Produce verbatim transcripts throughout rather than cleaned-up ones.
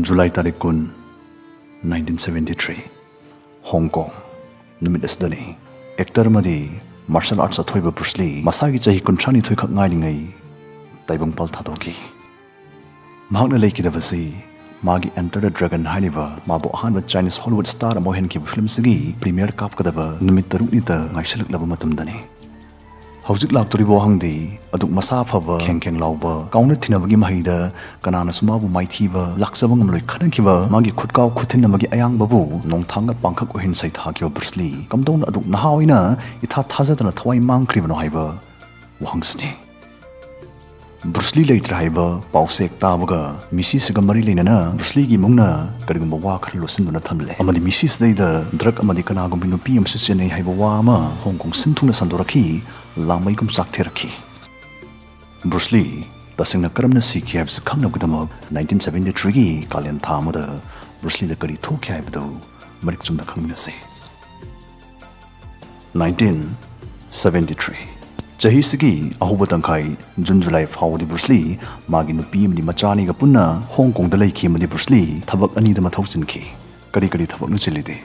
July ꯇꯥꯔꯤꯛ ꯀꯨꯟ, nineteen seventy three, ꯍꯣꯡ ꯀꯣꯡ꯫ ꯅꯨꯃꯤꯠ ꯑꯁꯤꯗꯅꯤ ꯑꯦꯛꯇꯔ ꯑꯃꯗꯤ ꯃꯥꯔꯁꯦꯜ ꯑꯥꯔꯠꯁ ꯑꯊꯣꯏꯕ ꯕ꯭ꯔꯨꯁ ꯂꯤ ꯃꯁꯥꯒꯤ ꯆꯍꯤ ꯀꯨꯟꯊ꯭ꯔꯥ ꯅꯤꯊꯣꯏ ꯈꯛ ꯉꯥꯏꯔꯤꯉꯩ ꯇꯥꯏꯕꯪꯄꯥꯜ ꯊꯥꯗꯣꯛꯈꯤ꯫ ꯃꯍꯥꯛꯅ ꯂꯩꯈꯤꯗꯕꯁꯤ ꯃꯥꯒꯤ Enter the Dragon ꯍꯥꯏꯔꯤꯕ ꯃꯥꯕꯨ ꯑꯍꯥꯟꯕ ꯆꯥꯏꯅꯤꯁ ꯍꯣꯂꯤꯋꯨꯗ ꯁ꯭ꯇꯥꯔ ꯑꯃ ꯑꯣꯏꯍꯟꯈꯤꯕ ꯐꯤꯂꯝꯁꯤꯒꯤ ꯄ꯭ꯔꯤꯃꯤꯌꯔ ꯀꯥꯞꯀꯗꯕ ꯅꯨꯃꯤꯠ ꯇꯔꯨꯛꯅꯤꯇ ꯉꯥꯏꯁꯤꯜꯂꯛꯂꯕ ꯃꯇꯝꯗꯅꯤ꯫ ꯍꯧꯖꯤꯛ ꯂꯥꯛꯇꯣꯔꯤꯕ ꯋꯥꯍꯪꯗꯤ, ꯑꯗꯨꯛ ꯃꯁꯥ ꯐꯕ, ꯈꯦꯡ ꯈꯦꯡ ꯂꯥꯎꯕ, ꯀꯥꯎꯅ ꯊꯤꯅꯕꯒꯤ ꯃꯍꯩꯗ ꯀꯅꯥꯅꯁꯨ ꯃꯥꯕꯨ ꯃꯥꯏꯊꯤꯕ ꯂꯥꯛꯆꯕ ꯉꯝꯂꯣꯏ ꯈꯟꯅꯈꯤꯕ ꯃꯥꯒꯤ ꯈꯨꯠꯀꯥꯎ ꯈꯨꯊꯤꯟ ꯑꯃꯒꯤ ꯑꯌꯥꯡꯕꯕꯨ ꯅꯣꯡꯊꯥꯡꯒ ꯄꯥꯡꯈꯛ ꯑꯣꯏꯍꯟ ꯁꯩꯊꯥꯈꯤꯕ ꯕ꯭ꯔꯨꯁ ꯂꯤ ꯀꯝꯗꯧꯅ ꯑꯗꯨꯛ ꯅꯍꯥ ꯑꯣꯏꯅ ꯏꯊꯥ ꯊꯥꯖꯗꯅ ꯊꯋꯥꯏ ꯃꯥꯡꯈ꯭ꯔꯤꯕꯅꯣ ꯍꯥꯏꯕ ꯋꯥꯍꯪꯁꯤꯅꯤ꯫ ꯕ꯭ꯔꯨꯁ ꯂꯤ ꯂꯩꯇ꯭ꯔꯦ ꯍꯥꯏꯕ ꯄꯥꯎꯁꯦ ꯍꯦꯛ ꯇꯥꯕꯒ, ꯃꯤꯁꯤꯁꯤꯒ ꯃꯔꯤ ꯂꯩꯅꯅ ꯕ꯭ꯔꯨꯁ ꯂꯤꯒꯤ ꯏꯃꯨꯡꯅ ꯀꯔꯤꯒꯨꯝꯕ ꯋꯥ ꯈꯔ ꯂꯣꯠꯁꯤꯟꯗꯨꯅ ꯊꯝꯂꯦ, ꯑꯃꯗꯤ ꯃꯤꯁꯤꯁꯤꯗꯩꯗ ꯗ꯭ꯔꯒ ꯑꯃꯗꯤ ꯀꯅꯥꯒꯨꯝꯕꯤ ꯅꯨꯄꯤ ꯑꯃꯁꯨ ꯆꯦꯟꯅꯩ ꯍꯥꯏꯕ ꯋꯥ ꯑꯃ ꯍꯣꯡ ꯀꯣꯡ ꯁꯤꯟ ꯊꯨꯡꯅ ꯁꯟꯗꯣꯔꯛꯈꯤ꯫ ꯂꯥꯡꯃꯩꯒꯨꯝ ꯆꯥꯛꯊꯦꯔꯛꯈꯤ꯫ ꯕ꯭ꯔꯨꯁ ꯂꯤ ꯇꯁꯦꯡꯅ ꯀꯔꯝꯅ ꯁꯤꯈꯤ ꯍꯥꯏꯕꯁꯤ ꯈꯪꯅꯕꯒꯤꯗꯃꯛ, nineteen seventy three ꯒꯤ ꯀꯥꯂꯦꯟ ꯊꯥ ꯑꯃꯗ ꯕ꯭ꯔꯨꯁ ꯂꯤꯗ ꯀꯔꯤ ꯊꯣꯛꯈꯤ ꯍꯥꯏꯕꯗꯨ ꯃꯔꯤꯛ ꯆꯨꯝꯅ ꯈꯪꯃꯤꯟꯅꯁꯤ꯫ Nineteen seventy three, ꯆꯍꯤꯁꯤꯒꯤ ꯑꯍꯧꯕ ꯇꯪꯈꯥꯏ, ꯖꯨꯟ ꯖꯨꯂꯥꯏ ꯐꯥꯎꯕꯗꯤ ꯕ꯭ꯔꯨꯁ ꯂꯤ ꯃꯥꯒꯤ ꯅꯨꯄꯤ ꯑꯃꯗꯤ ꯃꯆꯥ ꯑꯅꯤꯒ ꯄꯨꯟꯅ ꯍꯣꯡ ꯀꯣꯡꯗ ꯂꯩꯈꯤ, ꯑꯃꯗꯤ ꯕ꯭ꯔꯨꯁ ꯂꯤ ꯊꯕꯛ ꯑꯅꯤꯗ ꯃꯊꯧ ꯆꯤꯟꯈꯤ꯫ ꯀꯔꯤ ꯀꯔꯤ ꯊꯕꯛꯅꯣ ꯆꯤꯜꯂꯤꯗꯤ?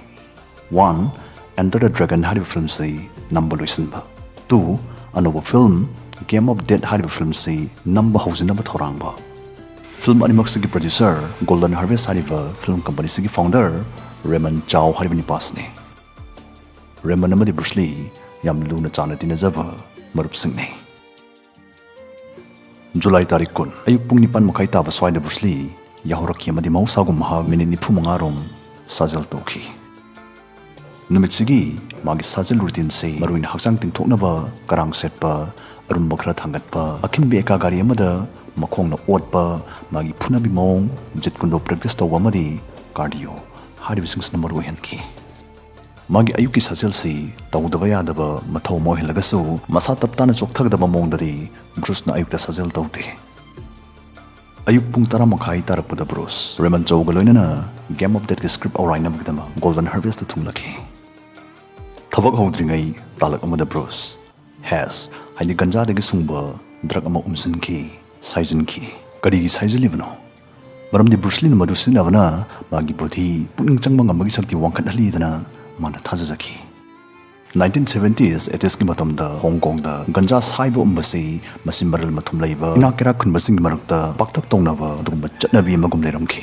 One, Enter the Dragon ꯍꯥꯏꯔꯤꯕ ꯐꯤꯂꯝꯁꯤ ꯅꯝꯕ ꯂꯣꯏꯁꯤꯟꯕ꯫ Two, ꯑꯅꯧꯕ ꯐꯤꯂꯝ Game of Death ꯍꯥꯏꯔꯤꯕ ꯐꯤꯂꯝꯁꯤ ꯅꯝꯕ ꯍꯧꯖꯤꯟꯅꯕ ꯊꯧꯔꯥꯡꯕ꯫ ꯐꯤꯂꯝ ꯑꯅꯤꯃꯛꯁꯤꯒꯤ ꯄ꯭ꯔꯣꯗ꯭ꯌꯨꯁꯔ Golden Harvest ꯍꯥꯏꯔꯤꯕ ꯐꯤꯂꯝ ꯀꯝꯄꯅꯤꯁꯤꯒꯤ ꯐꯥꯎꯟꯗꯔ ꯔꯦꯃꯟ ꯆꯥꯎ ꯍꯥꯏꯔꯤꯕ ꯅꯤꯄꯥꯁꯤꯅꯤ꯫ ꯔꯦꯃꯟ ꯑꯃꯗꯤ ꯕ꯭ꯔꯨꯁ ꯂꯤ ꯌꯥꯝ ꯂꯨꯅ ꯆꯥꯟꯅ ꯇꯤꯟꯅꯖꯕ ꯃꯔꯨꯞꯁꯤꯡꯅꯤ꯫ ꯖꯨꯂꯥꯏ ꯇꯥꯔꯤꯛ ꯀꯨꯟ, ꯑꯌꯨꯛ ꯄꯨꯡ ꯅꯤꯄꯥꯟ ꯃꯈꯥꯏ ꯇꯥꯕ ꯁ꯭ꯋꯥꯏꯗ ꯕ꯭ꯔꯨꯁ ꯂꯤ ꯌꯥꯍꯧꯔꯛꯈꯤ ꯑꯃꯗꯤ ꯃꯍꯧꯁꯥꯒꯨꯝ ꯃꯍꯥꯛ ꯃꯤꯅꯤꯠ ꯅꯤꯐꯨ ꯃꯉꯥ ꯔꯣꯝ ꯁꯥꯖꯦꯜ ꯇꯧꯈꯤ꯫ ꯅꯨꯃꯤꯠꯁꯤꯒꯤ ꯃꯥꯒꯤ ꯁꯥꯖꯦꯜ ꯔꯨꯇꯤꯟꯁꯤ ꯃꯔꯨꯑꯣꯏꯅ ꯍꯛꯆꯥꯡ ꯇꯤꯡꯊꯣꯛꯅꯕ ꯀꯔꯥꯡ ꯁꯦꯠꯄ, ꯑꯔꯨꯝꯕ ꯈꯔ ꯊꯥꯡꯒꯠꯄ, ꯑꯈꯤꯟꯕꯤ ꯑꯦꯀꯥ ꯒꯥꯔꯤ ꯑꯃꯗ ꯃꯈꯣꯡꯅ ꯑꯣꯠꯄ, ꯃꯥꯒꯤ ꯐꯨꯅꯕꯤ ꯃꯑꯣꯡ, ꯖꯤꯠ ꯀꯨꯟꯗꯣ ꯄ꯭ꯔꯦꯛꯇꯤꯁ ꯇꯧꯕ ꯑꯃꯗꯤ ꯀꯥꯔꯗꯤꯑꯣ ꯍꯥꯏꯔꯤꯕꯁꯤꯡꯁꯤꯅ ꯃꯔꯨ ꯑꯣꯏꯍꯟꯈꯤ꯫ ꯃꯥꯒꯤ ꯑꯌꯨꯛꯀꯤ ꯁꯥꯖꯦꯜꯁꯤ ꯇꯧꯗꯕ ꯌꯥꯗꯕ ꯃꯊꯧ ꯑꯃ ꯑꯣꯏꯍꯜꯂꯒꯁꯨ, ꯃꯁꯥ ꯇꯞ ꯇꯥꯅ ꯆꯣꯛꯊꯒꯗꯕ ꯃꯑꯣꯡꯗꯗꯤ ꯕ꯭ꯔꯨꯁꯅ ꯑꯌꯨꯛꯇ ꯁꯥꯖꯦꯜ ꯇꯧꯗꯦ꯫ ꯑꯌꯨꯛ ꯄꯨꯡ ꯇꯔꯥ ꯃꯈꯥꯏ ꯇꯥꯔꯛꯄꯗ ꯕ꯭ꯔꯨꯁ ꯔꯦꯃꯟ ꯆꯧꯒ ꯂꯣꯏꯅꯅ Game of Deathꯀꯤ script outline ꯅꯝꯕꯒꯤꯗꯃꯛ Golden Harvestꯇ ꯊꯨꯡꯂꯛꯈꯤ꯫ ꯊꯕꯛ ꯍꯧꯗ꯭ꯔꯤꯉꯩ ꯇꯥꯂꯛ ꯑꯃꯗ ꯕ꯭ꯔꯨꯁ ꯍꯦꯁ ꯍꯥꯏꯗꯤ ꯒꯟꯖꯥꯗꯒꯤ ꯁꯨꯡꯕ ꯗ꯭ꯔꯒ ꯑꯃ ꯎꯝꯁꯤꯟꯈꯤ, ꯁꯥꯏꯖꯤꯟꯈꯤ꯫ ꯀꯔꯤꯒꯤ ꯁꯥꯏꯖꯤꯜꯂꯤꯕꯅꯣ? ꯃꯔꯝꯗꯤ ꯕ꯭ꯔꯨꯁ ꯂꯤꯅ ꯃꯗꯨ ꯁꯤꯖꯤꯟꯅꯕꯅ ꯃꯥꯒꯤ ꯕꯨꯙꯤ, ꯄꯨꯛꯅꯤꯡ ꯆꯪꯕ ꯉꯝꯕꯒꯤ ꯁꯛꯇꯤ ꯋꯥꯡꯈꯠꯍꯜꯂꯤꯗꯅ ꯃꯥꯅ ꯊꯥꯖꯖꯈꯤ꯫ ꯅꯥꯏꯟꯇꯤꯟ ꯁꯚꯦꯟꯇꯤꯁ ꯑꯦꯇꯤꯁꯀꯤ ꯃꯇꯝꯗ ꯍꯣꯡ ꯀꯣꯡꯗ ꯒꯟꯖꯥ ꯁꯥꯏꯕ ꯎꯝꯕꯁꯤ ꯃꯁꯤ ꯃꯔꯜ ꯃꯊꯨꯝ ꯂꯩꯕ ꯏꯅꯥꯛ ꯀꯩꯔꯥꯛ ꯈꯨꯟꯕꯁꯤꯡꯒꯤ ꯃꯔꯛꯇ ꯄꯥꯛꯇꯛ ꯇꯧꯅꯕ ꯑꯗꯨꯒꯨꯝꯕ ꯆꯠꯅꯕꯤ ꯑꯃꯒꯨꯝ ꯂꯩꯔꯝꯈꯤ꯫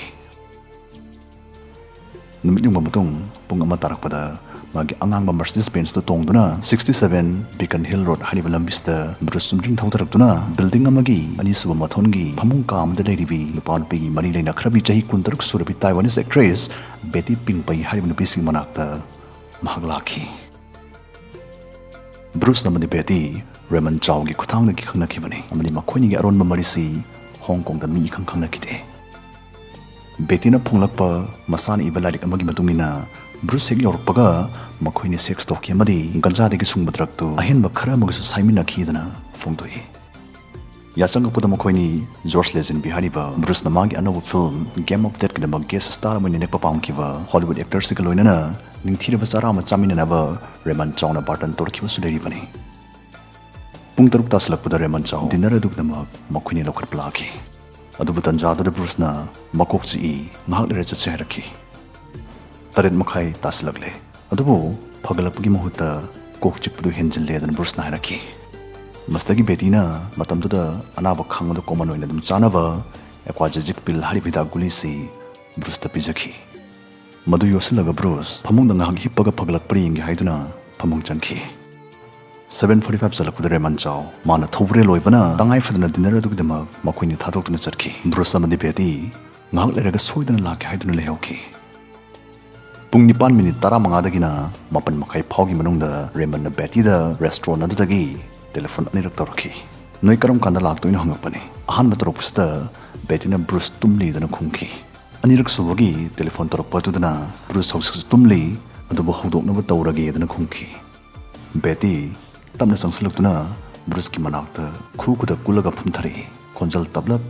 ꯅꯨꯃꯤꯠ ꯌꯨꯡꯕ ꯃꯇꯨꯡ ꯄꯨꯡ ꯑꯃ ꯇꯥꯔꯛꯄꯗ ꯃꯥꯒꯤ ꯑꯉꯥꯡꯕ ꯃꯔꯁꯤꯗꯤꯁ ꯕꯦꯟꯁꯇ ꯇꯣꯡꯗꯨꯅ ꯁꯤꯛꯁꯇꯤ ꯁꯚꯦꯟ ꯕꯤꯀꯟ ꯍꯤꯜ ꯔꯣꯗ ꯍꯥꯏꯔꯤꯕ ꯂꯝꯕꯤꯁꯤꯗ ꯕ꯭ꯔꯨꯁ ꯆꯨꯝꯗ꯭ꯔꯤꯡ ꯊꯧꯊꯔꯛꯇꯨꯅ ꯕꯤꯜꯗꯤꯡ ꯑꯃꯒꯤ ꯑꯅꯤꯁꯨꯕ ꯃꯊꯣꯟꯒꯤ ꯐꯃꯨꯡ ꯀꯥ ꯑꯃꯗ ꯂꯩꯔꯤꯕꯤ ꯅꯨꯄꯥ ꯅꯨꯄꯤꯒꯤ ꯃꯔꯤ ꯂꯩꯅꯈ꯭ꯔꯕꯤ ꯆꯍꯤ ꯀꯨꯟꯇꯔꯨꯛ ꯁꯨꯔꯕꯤ ꯇꯥꯏꯋꯥꯅꯤꯁ ꯑꯦꯛꯇ꯭ꯔꯦꯁ ꯕꯦꯇꯤ ꯄꯤꯡ ꯄꯩ ꯍꯥꯏꯔꯤꯕ ꯅꯨꯄꯤꯁꯤꯒꯤ ꯃꯅꯥꯛꯇ ꯃꯍꯥꯛ ꯂꯥꯛꯈꯤ꯫ ꯕ꯭ꯔꯨꯁ ꯑꯃꯗꯤ ꯕꯦꯇꯤ ꯔꯦꯃꯟ ꯆꯥꯎꯒꯤ ꯈꯨꯠꯊꯥꯡꯗꯒꯤ ꯈꯪꯅꯈꯤꯕꯅꯤ ꯑꯃꯗꯤ ꯃꯈꯣꯏꯅꯤꯒꯤ ꯑꯔꯣꯟꯕ ꯃꯔꯤꯁꯤ ꯍꯣꯡ ꯀꯣꯡꯗ ꯃꯤ ꯏꯈꯪ ꯈꯪꯅꯈꯤꯗꯦ꯫ ꯕꯦꯇꯤꯅ ꯐꯣꯡꯂꯛꯄ ꯃꯁꯥꯅ ꯏꯕ ꯂꯥꯏꯔꯤꯛ ꯑꯃꯒꯤ ꯃꯇꯨꯡ ꯏꯟꯅ, ꯕ꯭ꯔꯨꯁ ꯍꯦꯛ ꯌꯧꯔꯛꯄꯒ ꯃꯈꯣꯏꯅꯤ ꯁꯦꯛꯁ ꯇꯧꯈꯤ ꯑꯃꯗꯤ ꯒꯟꯖꯥꯗꯒꯤ ꯁꯨꯡꯕ ꯗ꯭ꯔꯒꯇꯨ ꯑꯍꯦꯟꯕ ꯈꯔ ꯑꯃꯒꯁꯨ ꯁꯥꯏꯃꯤꯟꯅꯈꯤꯗꯅ ꯐꯣꯡꯗꯣꯛꯏ꯫ ꯌꯥꯆꯪꯉꯛꯄꯗ ꯃꯈꯣꯏꯅꯤ ꯖꯣꯔꯖ ꯂꯦꯖꯤꯟꯕꯤ ꯍꯥꯏꯔꯤꯕ ꯕ꯭ꯔꯨꯁꯅ ꯃꯥꯒꯤ ꯑꯅꯧꯕ ꯐꯤꯜꯝ ꯒꯦꯝ ꯑꯣꯐ ꯗꯦꯠꯀꯤꯗꯃꯛ ꯒꯦꯁ ꯁ꯭ꯇꯥꯔ ꯑꯃ ꯑꯣꯏꯅ ꯅꯦꯛꯄ ꯄꯥꯝꯈꯤꯕ ꯍꯣꯂꯤꯋꯨꯗ ꯑꯦꯛꯇꯔꯁꯤꯒ ꯂꯣꯏꯅꯅ ꯅꯤꯡꯊꯤꯔꯕ ꯆꯔꯥ ꯑꯃ ꯆꯥꯃꯤꯟꯅꯅꯕ ꯔꯦꯃꯟ ꯆꯥꯎꯅ ꯕꯥꯔꯇꯟ ꯇꯧꯔꯛꯈꯤꯕꯁꯨ ꯂꯩꯔꯤꯕꯅꯤ꯫ ꯄꯨꯡ ꯇꯔꯨꯛ ꯇꯥꯁꯤꯜꯂꯛꯄꯗ ꯔꯦꯃꯟ ꯆꯥꯎ ꯗꯤꯟꯅꯔ ꯑꯗꯨꯒꯤꯗꯃꯛ ꯃꯈꯣꯏꯅꯤ ꯂꯧꯈꯠꯄ ꯂꯥꯛꯈꯤ꯫ ꯑꯗꯨꯕꯨ ꯇꯟꯖꯥꯗꯨꯗ ꯕ꯭ꯔꯨꯁꯅ ꯃꯀꯣꯛ ꯆꯤꯛꯏ, ꯉꯥꯏꯍꯥꯛ ꯂꯩꯔ ꯆꯠꯁꯦ ꯍꯥꯏꯔꯛꯈꯤ꯫ ꯇꯔꯦꯠ ꯃꯈꯥꯏ ꯇꯥꯁꯤꯜꯂꯛꯂꯦ꯫ ꯑꯗꯨꯕꯨ ꯐꯒꯠꯂꯛꯄꯒꯤ ꯃꯍꯨꯠꯇ ꯀꯣꯛ ꯆꯤꯛꯄꯗꯨ ꯍꯦꯟꯖꯤꯜꯂꯦꯗꯅ ꯕ꯭ꯔꯨꯁꯅ ꯍꯥꯏꯔꯛꯈꯤ꯫ ꯃꯁꯤꯗꯒꯤ ꯕꯦꯇꯤꯅ ꯃꯇꯝꯗꯨꯗ ꯑꯅꯥꯕ ꯈꯥꯡꯕꯗ ꯀꯣꯃꯟ ꯑꯣꯏꯅ ꯑꯗꯨꯝ ꯆꯥꯅꯕ ꯑꯦꯀ꯭ꯋꯥꯖꯦꯖꯤꯛ ꯄꯤꯜ ꯍꯥꯏꯔꯤꯕ ꯍꯤꯗꯥꯛ ꯒꯨꯂꯤꯁꯤ ꯕ꯭ꯔꯨꯁꯇ ꯄꯤꯖꯈꯤ꯫ ꯃꯗꯨ ꯌꯣꯠꯁꯤꯜꯂꯒ ꯕ꯭ꯔꯨꯁ ꯐꯃꯨꯡꯗ ꯉꯥꯏꯍꯥꯛ ꯍꯤꯞꯄꯒ ꯐꯒꯠꯂꯛꯄ꯭ꯔꯥ ꯌꯦꯡꯒꯦ ꯍꯥꯏꯗꯨꯅ ꯐꯃꯨꯡ ꯆꯪꯈꯤ꯫ ꯁꯚꯦꯟ ꯐꯣꯔꯇꯤ ꯐꯥꯏꯚ ꯆꯠꯂꯛꯄꯗ ꯔꯦꯃꯟ ꯆꯥꯎ ꯃꯥꯅ ꯊꯧꯕꯨꯔꯦꯜ ꯑꯣꯏꯕꯅ ꯇꯉꯥꯏ ꯐꯗꯅ ꯗꯤꯟꯅꯔ ꯑꯗꯨꯒꯤꯗꯃꯛ ꯃꯈꯣꯏꯅꯤ ꯊꯥꯗꯣꯛꯇꯨꯅ ꯆꯠꯈꯤ꯫ ꯕ꯭ꯔꯨꯁ ꯑꯃꯗꯤ ꯕꯦꯇꯤ ꯉꯥꯏꯍꯥꯛ ꯂꯩꯔꯒ ꯁꯣꯏꯗꯅ ꯂꯥꯛꯀꯦ ꯍꯥꯏꯗꯨꯅ ꯂꯩꯍꯧꯈꯤ꯫ ꯄꯨꯡ ꯅꯤꯄꯥꯟ ꯃꯤꯅꯤꯠ ꯇꯔꯥꯃꯉꯥꯗꯒꯤꯅ ꯃꯥꯄꯟ ꯃꯈꯥꯏ ꯐꯥꯎꯒꯤ ꯃꯅꯨꯡꯗ ꯔꯦꯃꯟꯅ ꯕꯦꯇꯤꯗ ꯔꯦꯁꯇ꯭ꯔꯣꯟ ꯑꯗꯨꯗꯒꯤ ꯇꯦꯂꯤꯐꯣꯟ ꯑꯅꯤꯔꯛ ꯇꯧꯔꯛꯈꯤ꯫ "ꯅꯣꯏ ꯀꯔꯝ ꯀꯥꯟꯗ ꯂꯥꯛꯇꯣꯏꯅꯣ?" ꯍꯪꯉꯛꯄꯅꯤ꯫ ꯑꯍꯥꯟꯕ ꯇꯧꯔꯛꯄꯁꯤꯗ ꯕꯦꯇꯤꯅ "ꯕ꯭ꯔꯨꯁ ꯇꯨꯝꯂꯤꯗꯅ" ꯈꯨꯝꯈꯤ꯫ ꯑꯅꯤꯔꯛ ꯁꯨꯕꯒꯤ ꯇꯦꯂꯤꯐꯣꯟ ꯇꯧꯔꯛꯄ ꯑꯗꯨꯗꯅ "ꯕ꯭ꯔꯨꯁ ꯍꯧꯖꯤꯛꯁꯨ ꯇꯨꯝꯂꯤ, ꯑꯗꯨꯕꯨ ꯍꯧꯗꯣꯛꯅꯕ ꯇꯧꯔꯒꯦꯗꯅ" ꯈꯨꯝꯈꯤ꯫ ꯕꯦꯇꯤ ꯇꯞꯅ ꯆꯪꯁꯤꯜꯂꯛꯇꯨꯅ ꯕ꯭ꯔꯨꯁꯀꯤ ꯃꯅꯥꯛꯇ ꯈꯨ ꯈꯨꯗꯛ ꯀꯨꯜꯂꯒ ꯐꯝꯊꯔꯛꯏ꯫ ꯈꯣꯟꯖꯦꯜ ꯇꯞꯂꯞ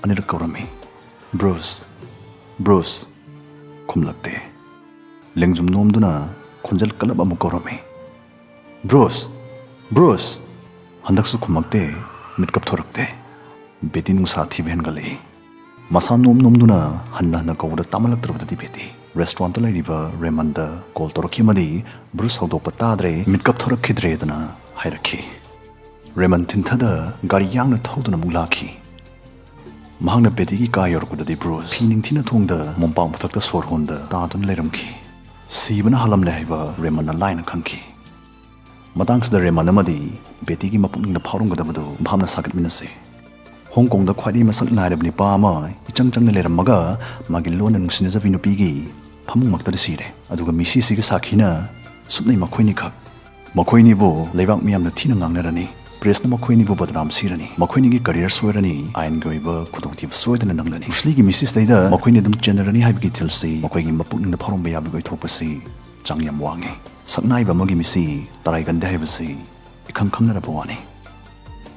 ꯑꯅꯤꯔꯛ ꯀꯧꯔꯝꯃꯤ, "ꯕ꯭ꯔꯨꯁ, ꯕ꯭ꯔꯨꯁ!" ꯈꯨꯝꯂꯛꯇꯦ꯫ ꯂꯦꯡꯖꯨꯝ ꯅꯣꯝꯗꯨꯅ ꯈꯣꯟꯖꯦꯜ ꯀꯜꯂꯞ ꯑꯃꯨꯛ ꯀꯧꯔꯝꯃꯤ, "ꯕ꯭ꯔꯨꯁ! ꯕ꯭ꯔꯨꯁ!" ꯍꯟꯗꯛꯁꯨ ꯈꯨꯝꯃꯛꯇꯦ, ꯃꯤꯠꯀꯞ ꯊꯣꯔꯛꯇꯦ꯫ ꯕꯦꯇꯤ ꯅꯨꯡꯁꯥ ꯊꯤꯕ ꯍꯦꯟꯒꯠꯂꯛꯏ꯫ ꯃꯁꯥ ꯅꯣꯝ ꯅꯣꯝꯗꯨꯅ ꯍꯟꯅ ꯍꯟꯅ ꯀꯧꯕꯗ ꯇꯥꯃꯜꯂꯛꯇ꯭ꯔꯕꯗ ꯗꯤꯕꯦꯇꯤ ꯔꯦꯁꯇꯨꯔꯦꯟꯠꯇ ꯂꯩꯔꯤꯕ ꯔꯦꯃꯟꯗ ꯀꯣꯜ ꯇꯧꯔꯛꯈꯤ ꯑꯃꯗꯤ ꯕ꯭ꯔꯨꯁ ꯍꯧꯗꯣꯛꯄ ꯇꯥꯗ꯭ꯔꯦ, ꯃꯤꯠꯀꯞ ꯊꯣꯔꯛꯈꯤꯗ꯭ꯔꯦꯗꯅ ꯍꯥꯏꯔꯛꯈꯤ꯫ ꯔꯦꯃꯟ ꯊꯤꯟꯊꯗ ꯒꯥꯔꯤ ꯌꯥꯡꯅ ꯊꯧꯗꯨꯅ ꯑꯃꯨꯛ ꯂꯥꯛꯈꯤ꯫ ꯃꯍꯥꯛꯅ ꯕꯦꯇꯤꯒꯤ ꯀꯥ ꯌꯧꯔꯛꯄꯗꯗꯤ ꯕ꯭ꯔꯨꯁ ꯐꯤ ꯅꯤꯡꯊꯤꯅ ꯊꯣꯡꯗ ꯃꯣꯝꯄꯥꯛ ꯃꯊꯛꯇ ꯁꯣꯔ ꯍꯣꯟꯗ ꯇꯥꯗꯨꯅ ꯂꯩꯔꯝꯈꯤ꯫ ꯁꯤꯕꯅ ꯍꯥꯜꯂꯝꯂꯦ ꯍꯥꯏꯕ ꯔꯦꯃꯟꯅ ꯂꯥꯏꯅ ꯈꯪꯈꯤ꯫ ꯃꯇꯥꯡꯁꯤꯗ ꯔꯦꯃꯟ ꯑꯃꯗꯤ ꯕꯦꯇꯤꯒꯤ ꯃꯄꯨꯛꯅꯤꯡꯗ ꯐꯥꯎꯔꯝꯒꯗꯕꯗꯨ ꯚꯥꯞꯅ ꯁꯥꯒꯠꯃꯤꯟꯅꯁꯤ꯫ ꯍꯣꯡ ꯀꯣꯡꯗ ꯈ꯭ꯋꯥꯏꯗꯒꯤ ꯃꯁꯛ ꯅꯥꯏꯔꯕ ꯅꯤꯄꯥ ꯑꯃ ꯏꯆꯪ ꯆꯪꯅ ꯂꯩꯔꯝꯃꯒ ꯃꯥꯒꯤ ꯂꯣꯟꯅ ꯅꯨꯡꯁꯤꯅꯖꯕꯤ ꯅꯨꯄꯤꯒꯤ ꯐꯃꯨꯡꯃꯛꯇꯗ ꯁꯤꯔꯦ꯫ ꯑꯗꯨꯒ ꯃꯤꯁꯤꯁꯤꯒꯤ ꯁꯥꯈꯤꯅ ꯁꯨꯞꯅꯩ ꯃꯈꯣꯏꯅꯤꯈꯛ꯫ ꯃꯈꯣꯏꯅꯤꯕꯨ ꯂꯩꯕꯥꯛ ꯃꯤꯌꯥꯝꯅ ꯊꯤꯅ ꯉꯥꯡꯅꯔꯅꯤ꯫ ꯄ꯭ꯔꯦꯁꯅ ꯃꯈꯣꯏꯅꯤꯕꯨ ꯕꯗꯅꯥꯝ ꯁꯤꯔꯅꯤ꯫ ꯃꯈꯣꯏꯅꯤꯒꯤ ꯀꯔꯤꯌꯔ ꯁꯣꯏꯔꯅꯤ꯫ ꯑꯥꯏꯟꯒꯤ ꯑꯣꯏꯕ ꯈꯨꯗꯣꯡꯊꯤꯕ ꯁꯣꯏꯗꯅ ꯅꯪꯂꯅꯤ꯫ ꯕ꯭ꯔꯨꯁꯂꯤꯒꯤ ꯃꯤꯁꯤꯁꯇꯩꯗ ꯃꯈꯣꯏꯅꯤ ꯑꯗꯨꯝ ꯆꯦꯟꯅꯔꯅꯤ ꯍꯥꯏꯕꯒꯤ ꯏꯊꯤꯜꯁꯤ ꯃꯈꯣꯏꯒꯤ ꯃꯄꯨꯛꯅꯤꯡꯗ ꯐꯥꯎꯔꯝꯕ ꯌꯥꯕꯒꯤ ꯑꯣꯏꯊꯣꯛꯄꯁꯤ ꯆꯥꯡ ꯌꯥꯝ ꯋꯥꯡꯉꯤ꯫ ꯁꯛꯅꯥꯏꯕ ꯑꯃꯒꯤ ꯃꯤꯁꯤ ꯇꯔꯥꯏꯒꯟꯗꯦ ꯍꯥꯏꯕꯁꯤ ꯏꯈꯪ ꯈꯪꯅꯔꯕ ꯋꯥꯅꯤ꯫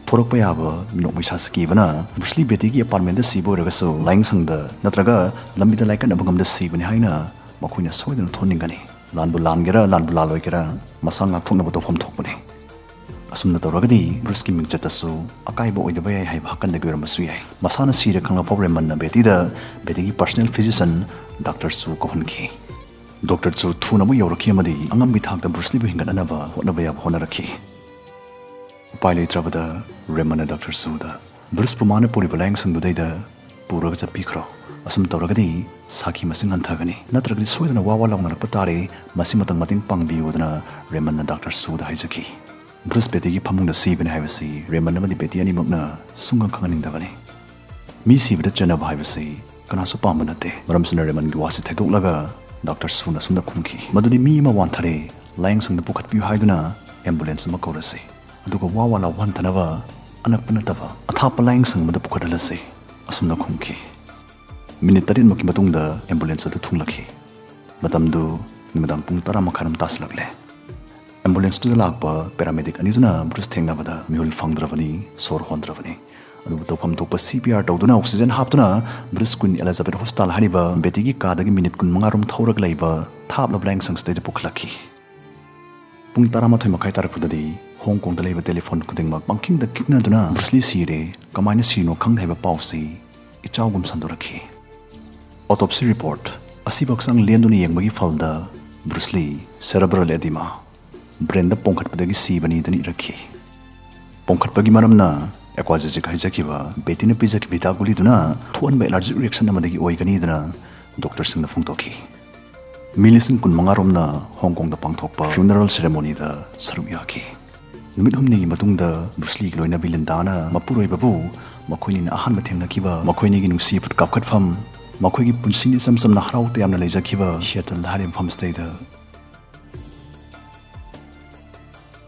ꯊꯣꯔꯛꯄ ꯌꯥꯕ ꯃꯤꯅꯣꯛ ꯃꯩꯁꯥ ꯁꯤꯀꯤꯕꯅ ꯕ꯭ꯔꯨꯁꯂꯤ ꯕꯦꯇꯤꯒꯤ ꯑꯦꯄꯥꯔꯠꯃꯦꯟꯗ ꯁꯤꯕ ꯑꯣꯏꯔꯒꯁꯨ ꯂꯥꯏꯌꯦꯡꯁꯪꯗ ꯅꯠꯇ꯭ꯔꯒ ꯂꯝꯕꯤꯗ ꯂꯥꯏꯀꯠꯅꯕ ꯉꯝꯗ ꯁꯤꯕꯅꯤ ꯍꯥꯏꯅ ꯃꯈꯣꯏꯅ ꯁꯣꯏꯗꯅ ꯊꯣꯟꯅꯤꯡꯒꯅꯤ꯫ ꯂꯥꯟꯕꯨ ꯂꯥꯟꯒꯦꯔꯥ, ꯂꯥꯟꯕꯨ ꯂꯥꯜꯂꯣꯏꯒꯦꯔꯥ, ꯃꯁꯥ ꯉꯥꯛꯊꯣꯛꯅꯕ ꯇꯧꯐꯝ ꯊꯣꯛꯄꯅꯤ꯫ ꯑꯁꯨꯝꯅ ꯇꯧꯔꯒꯗꯤ ꯕ꯭ꯔꯨꯁꯀꯤ ꯃꯤꯡꯆꯠꯇꯁꯨ ꯑꯀꯥꯏꯕ ꯑꯣꯏꯗꯕ ꯌꯥꯏ ꯍꯥꯏꯕ ꯍꯥꯀꯟꯗꯒꯤ ꯑꯣꯏꯔꯝꯕꯁꯨ ꯌꯥꯏ꯫ ꯃꯁꯥꯅ ꯁꯤꯔꯦ ꯈꯪꯂꯛꯄ ꯔꯦꯃꯟꯅ ꯕꯦꯇꯤꯗ ꯕꯦꯇꯤꯒꯤ ꯄꯔꯁꯅꯦꯜ ꯐꯤꯖꯤꯁꯤꯌꯟ ꯗꯥꯛꯇꯔ ꯆꯨ ꯀꯧꯍꯟꯈꯤ꯫ ꯗꯣꯛꯇꯔ ꯆꯨ ꯊꯨꯅ ꯑꯃꯨꯛ ꯌꯧꯔꯛꯈꯤ ꯑꯃꯗꯤ ꯑꯉꯝꯕꯤ ꯊꯥꯛꯇ ꯕ꯭ꯔꯨꯁꯂꯤꯕꯨ ꯍꯤꯡꯒꯠꯅꯅꯕ ꯍꯣꯠꯅꯕ ꯌꯥꯕ ꯍꯣꯠꯅꯔꯛꯈꯤ꯫ ꯎꯄꯥꯏ ꯂꯩꯇ꯭ꯔꯕꯗ ꯔꯦꯃꯟꯅ ꯗꯥꯛꯇꯔ ꯆꯨꯗ ꯕ꯭ꯔꯨꯁꯄꯨ ꯃꯥꯅ ꯄꯨꯔꯤꯕ ꯂꯥꯏꯌꯦꯡꯁꯪꯗꯨꯗꯩꯗ ꯄꯨꯔꯒ ꯆꯠꯄꯤꯈ꯭ꯔꯣ꯫ ꯑꯁꯨꯝ ꯇꯧꯔꯒꯗꯤ ꯁꯥꯈꯤ ꯃꯁꯤꯡ ꯍꯟꯊꯒꯅꯤ, ꯅꯠꯇ꯭ꯔꯒꯗꯤ ꯁꯣꯏꯗꯅ ꯋꯥ ꯋꯥ ꯂꯥꯎꯅꯔꯛꯄ ꯇꯥꯔꯦ꯫ ꯃꯁꯤ ꯃꯇꯪ ꯃꯇꯦꯡ ꯄꯥꯡꯕꯤꯌꯨꯗꯅ ꯔꯦꯃꯟꯅ ꯗꯥꯛꯇꯔ ꯆꯨꯗ ꯍꯥꯏꯖꯈꯤ꯫ ꯕ꯭ꯔꯨꯁ ꯕꯦꯇꯤꯒꯤ ꯐꯃꯨꯡꯗ ꯁꯤꯕꯅꯤ ꯍꯥꯏꯕꯁꯤ ꯔꯦꯃꯟ ꯑꯃꯗꯤ ꯕꯦꯇꯤ ꯑꯅꯤꯃꯛꯅ ꯁꯨꯡꯈꯪ ꯈꯪꯍꯟꯅꯤꯡꯗꯕꯅꯤ꯫ ꯃꯤ ꯁꯤꯕꯗ ꯆꯦꯟꯅꯕ ꯍꯥꯏꯕꯁꯤ ꯀꯅꯥꯁꯨ ꯄꯥꯝꯕ ꯅꯠꯇꯦ꯫ ꯃꯔꯝꯁꯤꯅ ꯔꯦꯃꯟꯒꯤ ꯋꯥꯁꯤ ꯊꯩꯗꯣꯛꯂꯒ ꯗꯥꯛꯇꯔ ꯁꯨꯅ ꯑꯁꯨꯝꯅ ꯈꯨꯝꯈꯤ, "ꯃꯗꯨꯗꯤ ꯃꯤ ꯑꯃ ꯋꯥꯟꯊꯔꯦ, ꯂꯥꯏꯌꯦꯡꯁꯪꯗ ꯄꯨꯈꯠꯄꯤꯌꯨ ꯍꯥꯏꯗꯨꯅ ꯑꯦꯝꯕꯨꯂꯦꯟꯁ ꯑꯃ ꯀꯧꯔꯁꯤ꯫ ꯑꯗꯨꯒ ꯋꯥ ꯋꯥ ꯂꯥꯎꯕ ꯍꯟꯊꯅꯕ ꯑꯅꯛꯄ ꯅꯠꯇꯕ ꯑꯊꯥꯞꯄ ꯂꯥꯏꯌꯦꯡꯁꯪ ꯑꯃꯗ ꯄꯨꯈꯠꯍꯜꯂꯁꯤ," ꯑꯁꯨꯝꯅ ꯈꯨꯝꯈꯤ꯫ ꯃꯤꯅꯤꯠ ꯇꯔꯦꯠꯃꯨꯛꯀꯤ ꯃꯇꯨꯡꯗ ꯑꯦꯝꯕꯨꯂꯦꯟꯁ ꯑꯗꯨ ꯊꯨꯡꯂꯛꯈꯤ꯫ ꯃꯇꯝꯗꯨ ꯅꯨꯃꯤꯗꯥꯡ ꯄꯨꯡ ꯇꯔꯥ ꯃꯈꯥꯏꯔꯣꯝ ꯇꯥꯁꯤꯜꯂꯛꯂꯦ꯫ ꯑꯦꯝꯕꯨꯂꯦꯟꯁꯇꯨꯗ ꯂꯥꯛꯄ ꯄꯦꯔꯥꯃꯦꯗꯤꯛ ꯑꯅꯤꯗꯨꯅ ꯕ꯭ꯔꯨꯁ ꯊꯦꯡꯅꯕꯗ ꯃꯤꯍꯨꯜ ꯐꯪꯗ꯭ꯔꯕꯅꯤ, ꯁꯣꯔ ꯍꯣꯟꯗ꯭ꯔꯕꯅꯤ꯫ ꯑꯗꯨꯕꯨ ꯇꯧꯐꯝ ꯊꯣꯛꯄ ꯁꯤ ꯄꯤ ꯑꯥꯔ ꯇꯧꯗꯨꯅ ꯑꯣꯛꯁꯤꯖꯦꯟ ꯍꯥꯞꯇꯨꯅ ꯕ꯭ꯔꯨꯁ ꯀ꯭ꯋꯤꯟ ꯑꯦꯂꯤꯖꯥꯕꯦꯊ ꯍꯣꯁꯄꯤꯇꯥꯜ ꯍꯥꯏꯔꯤꯕ ꯕꯦꯇꯤꯒꯤ ꯀꯥꯗꯒꯤ ꯃꯤꯅꯤꯠ ꯀꯨꯟ ꯃꯉꯥꯔꯣꯝ ꯊꯧꯔꯒ ꯂꯩꯕ ꯊꯥꯞꯂꯕ ꯂꯥꯏꯌꯦꯡꯁꯪꯁꯤꯗꯩꯗ ꯄꯨꯈꯠꯂꯛꯈꯤ꯫ ꯄꯨꯡ ꯇꯔꯥꯃꯥꯊꯣꯏ ꯃꯈꯥꯏ ꯇꯥꯔꯛꯄꯗꯗꯤ ꯍꯣꯡ ꯀꯣꯡꯗ ꯂꯩꯕ ꯇꯦꯂꯤꯐꯣꯟ ꯈꯨꯗꯤꯡꯃꯛ ꯄꯪꯈꯤꯡꯗ ꯈꯤꯡꯅꯗꯨꯅ ꯕ꯭ꯔꯨꯁꯂꯤ ꯁꯤꯔꯦ, ꯀꯃꯥꯏꯅ ꯁꯤꯔꯤꯅꯣ ꯈꯪꯗꯦ ꯍꯥꯏꯕ ꯄꯥꯎꯁꯤ ꯏꯆꯥꯎꯒꯨꯝ ꯁꯟꯗꯣꯔꯛꯈꯤ꯫ Autopsy report, ꯑꯁꯤꯕ ꯍꯛꯆꯥꯡ ꯂꯦꯟꯗꯨꯅ ꯌꯦꯡꯕꯒꯤ ꯐꯜꯗ ꯕ꯭ꯔꯨꯁꯂꯤ cerebral edema, ꯕ꯭ꯔꯦꯟꯗ ꯄꯣꯝꯈꯠꯄꯗꯒꯤ ꯁꯤꯕꯅꯤꯗꯅ ꯏꯔꯛꯈꯤ꯫ ꯄꯣꯝꯈꯠꯄꯒꯤ ꯃꯔꯝꯅ ꯑꯦꯀ꯭ꯋꯥꯖꯦꯖꯤꯛ ꯍꯥꯏꯖꯈꯤꯕ ꯕꯦꯇꯤꯅ ꯄꯤꯖꯈꯤꯕ ꯍꯤꯗꯥꯛ ꯒꯨꯂꯤꯗꯨꯅ ꯊꯣꯛꯍꯟꯕ ꯑꯦꯂꯔꯖꯤꯛ ꯔꯤꯌꯦꯛꯁꯟ ꯑꯃꯗꯒꯤ ꯑꯣꯏꯒꯅꯤꯗꯅ ꯗꯣꯛꯇꯔꯁꯤꯡꯅ ꯐꯣꯡꯗꯣꯛꯈꯤ꯫ ꯃꯤ ꯂꯤꯁꯤꯡ ꯀꯨꯟꯃꯉꯥ ꯔꯣꯝꯅ ꯍꯣꯡꯀꯣꯡꯗ ꯄꯥꯡꯊꯣꯛꯄ ꯐ꯭ꯌꯨꯅꯔꯦꯜ ꯁꯦꯔꯦꯃꯣꯅꯤꯗ ꯁꯔꯨꯛ ꯌꯥꯈꯤ꯫ ꯅꯨꯃꯤꯠ ꯍꯨꯝꯅꯤꯒꯤ ꯃꯇꯨꯡꯗ ꯕ꯭ꯔꯨꯁꯂꯤꯒꯤ ꯂꯣꯏꯅꯕꯤ ꯂꯤꯟꯗꯥꯅ ꯃꯄꯨꯔꯣꯏꯕꯕꯨ ꯃꯈꯣꯏꯅꯤꯅ ꯑꯍꯥꯟꯕ ꯊꯦꯡꯅꯈꯤꯕ, ꯃꯈꯣꯏꯅꯤꯒꯤ ꯅꯨꯡꯁꯤ ꯏꯐꯨꯠ ꯀꯥꯞꯈꯠꯐꯝ, ꯃꯈꯣꯏꯒꯤ ꯄꯨꯟꯁꯤꯅ ꯏꯆꯝ ꯆꯝꯅ ꯍꯔꯥꯎ ꯇꯌꯥꯝꯅ ꯂꯩꯖꯈꯤꯕ ꯁꯤꯌꯥꯇꯜ ꯍꯥꯏꯔꯤꯕ ꯃꯐꯝꯁꯤꯗꯩꯗ